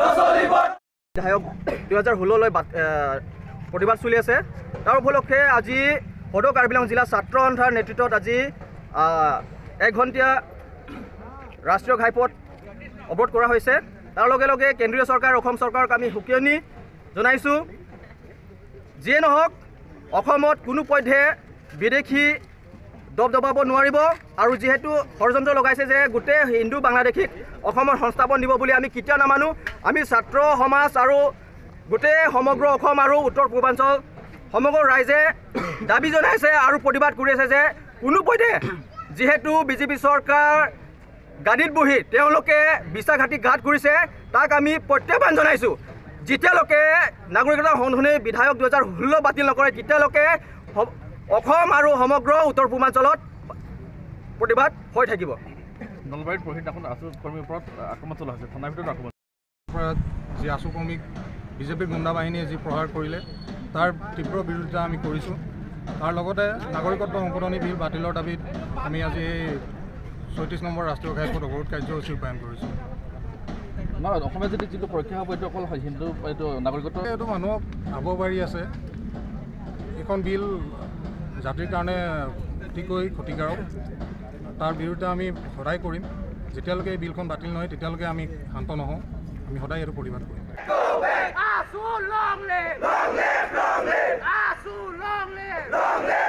বিধায়ক 2016লৈ প্ৰতিবাদ চলি আছে। তাৰ উপলক্ষে আজি সদৌ কাৰ্বি আংলং জিলা ছাত্ৰ সন্থাৰ নেতৃত্বত আজি এঘণ্টীয়া ৰাষ্ট্ৰীয় ঘাইপথ অৱৰোধ কৰা হৈছে। তাৰ লগে লগে কেন্দ্ৰীয় চৰকাৰ, অসম চৰকাৰক আমি সকিয়নি জনাইছোঁ, যিয়ে নহওক অসমত কোনো পধ্যে বিদেশী দবদবাব নোৱাৰিব। আৰু যিহেতু ষড়যন্ত্ৰ লগাইছে যে গোটেই হিন্দু বাংলাদেশীক অসমত সংস্থাপন দিব বুলি, আমি কেতিয়াও নামানো। আমি ছাত্ৰ সমাজ আৰু গোটেই সমগ্ৰ অসম আৰু উত্তৰ পূৰ্বাঞ্চল সমগ্ৰ ৰাইজে দাবী জনাইছে আৰু প্ৰতিবাদ কৰি আছে যে কোনো পধ্যে যিহেতু বিজেপি চৰকাৰ গাদীত বহি তেওঁলোকে বিশ্বাসঘাতী ঘাত কৰিছে, তাক আমি প্ৰত্যাহ্বান জনাইছোঁ। যেতিয়ালৈকে নাগৰিকতা সংশোধনী বিধায়ক 2016 বাতিল নকৰে, তেতিয়ালৈকে অসম আৰু সমগ্ৰ উত্তৰ পূৰ্বাঞ্চলত প্ৰতিবাদ হৈ থাকিব। নলবাৰীত পৰহিদিনাখন আছু কৰ্মীৰ ওপৰত আক্ৰমণ চলোৱা হৈছে, থানাৰ ভিতৰত আক্ৰমণ। যি আছু কৰ্মীক বিজেপিৰ গুণ্ডা বাহিনীয়ে যি প্ৰহাৰ কৰিলে, তাৰ তীব্ৰ বিৰোধিতা আমি কৰিছোঁ। তাৰ লগতে নাগৰিকত্ব সংশোধনী বিল বাতিলৰ দাবীত আমি আজি এই 36 নম্বৰ ৰাষ্ট্ৰীয় ঘাইপথ অৱৰোধ কাৰ্যসূচী ৰূপায়ণ কৰিছোঁ। নহয়, অসমীয়া যদি যিটো পৰীক্ষা হ'ব, এইটো অকল হিন্দু এইটো নাগৰিকত্ব এইটো মানুহক আব বাঢ়ি আছে। এইখন বিল জাতিৰ কাৰণে অতিকৈ ক্ষতিকাৰক, তাৰ বিৰুদ্ধে আমি সদায় কৰিম। যেতিয়ালৈকে এই বিলখন বাতিল নহয়, তেতিয়ালৈকে আমি শান্ত নহওঁ। আমি সদায় এইটো প্ৰতিবাদ কৰিম। AASU long live! Long live, long live! AASU long live! Long live!